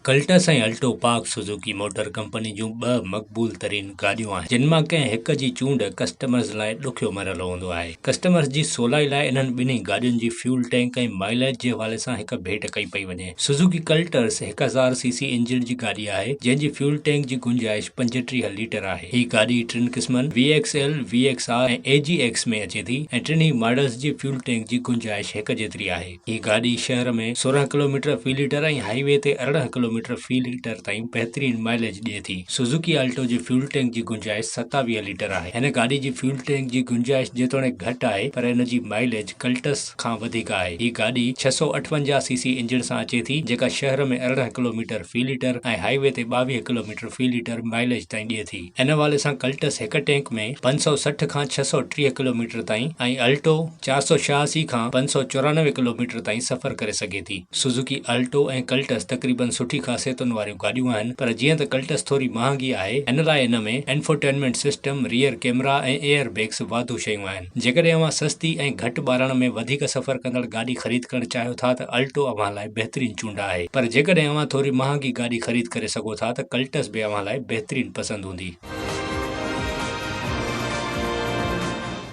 Cultus ۽ Alto Pak Suzuki motor company جون ٻه مقبول ترين گاڏيون آهن جن مان ڪنهن هڪ جي چونڊ ڪسٽمرز لاء ڏکيو مرحلو هوندو آهي. ڪسٽمرز جي سولائي لاء انهن ٻنهي گاڏين جي فيول ٽينڪ ۽ مائليج جي حوالي سان هڪ ڀيٽ ڪئي پئي وڃي. سوزوڪي ڪلٽس 1000 سي سي انجڻ جي گاڏي آهي جنهن جي فيول ٽينڪ جي گنجائش 35 ليٽر آهي. هي گاڏي ٽن قسمن V X L, V X R ۽ A G X ۾ اچي ٿي ۽ ٽنهي ماڊلز جي فيول ٽينڪ جي گنجائش هڪ جيتري آهي. هي گاڏي شهر ۾ 16 ڪلوميٽر في ليٽر ۽ هائي وي تي 18 ڪلوميٽر في ليٽر تائين بهترين مائليج ڏئي ٿي. سوزوڪي آلٽو جي فيول ٽينڪ جي گنجائش 27 ليٽر آهي. هن گاڏي جي فيول ٽينڪ جي گنجائش جيتوڻيڪ گهٽ آهي پر ان جي مائليج ڪلٽس کان وڌيڪ آهي. هي گاڏي 658 سي سي انجڻ سان اچي ٿي جيڪا شهر ۾ 18 ڪلوميٽر في ليٽر ۽ هائي وي تي 22 ڪلوميٽر في ليٽر مائليج تائين ڏئي ٿي. ان حوالي سان ڪلٽس هڪ ٽينڪ ۾ 560 کان 630 ڪلوميٽر تائين ۽ الٽو 486 کان 594 ڪلوميٽر تائين سفر ڪري سگهي ٿي. سوزوڪي الٽو ۽ ڪلٽس تقريبن سٺي خاصيتن واريون گاڏيون آهن پر جيئن ته ڪلٽس ٿوري مهانگي آهي ان لاء ان ۾ infotainment system, rear camera ۽ air bags واڌو شيون آهن. جيڪڏهن اوهان سستي ۽ گهٽ ٻارڻ ۾ وڌيڪ سفر ڪندڙ گاڏي خريد ڪرڻ چاهيو ٿا ته الٽو اوهان لاء بهترين چونڊ آهي پر جيڪڏهن اوهان ٿوري مهانگي گاڏي خريد ڪري سگهو ٿا ته ڪلٽس به اوهان لاء بهترين پسند هوندي.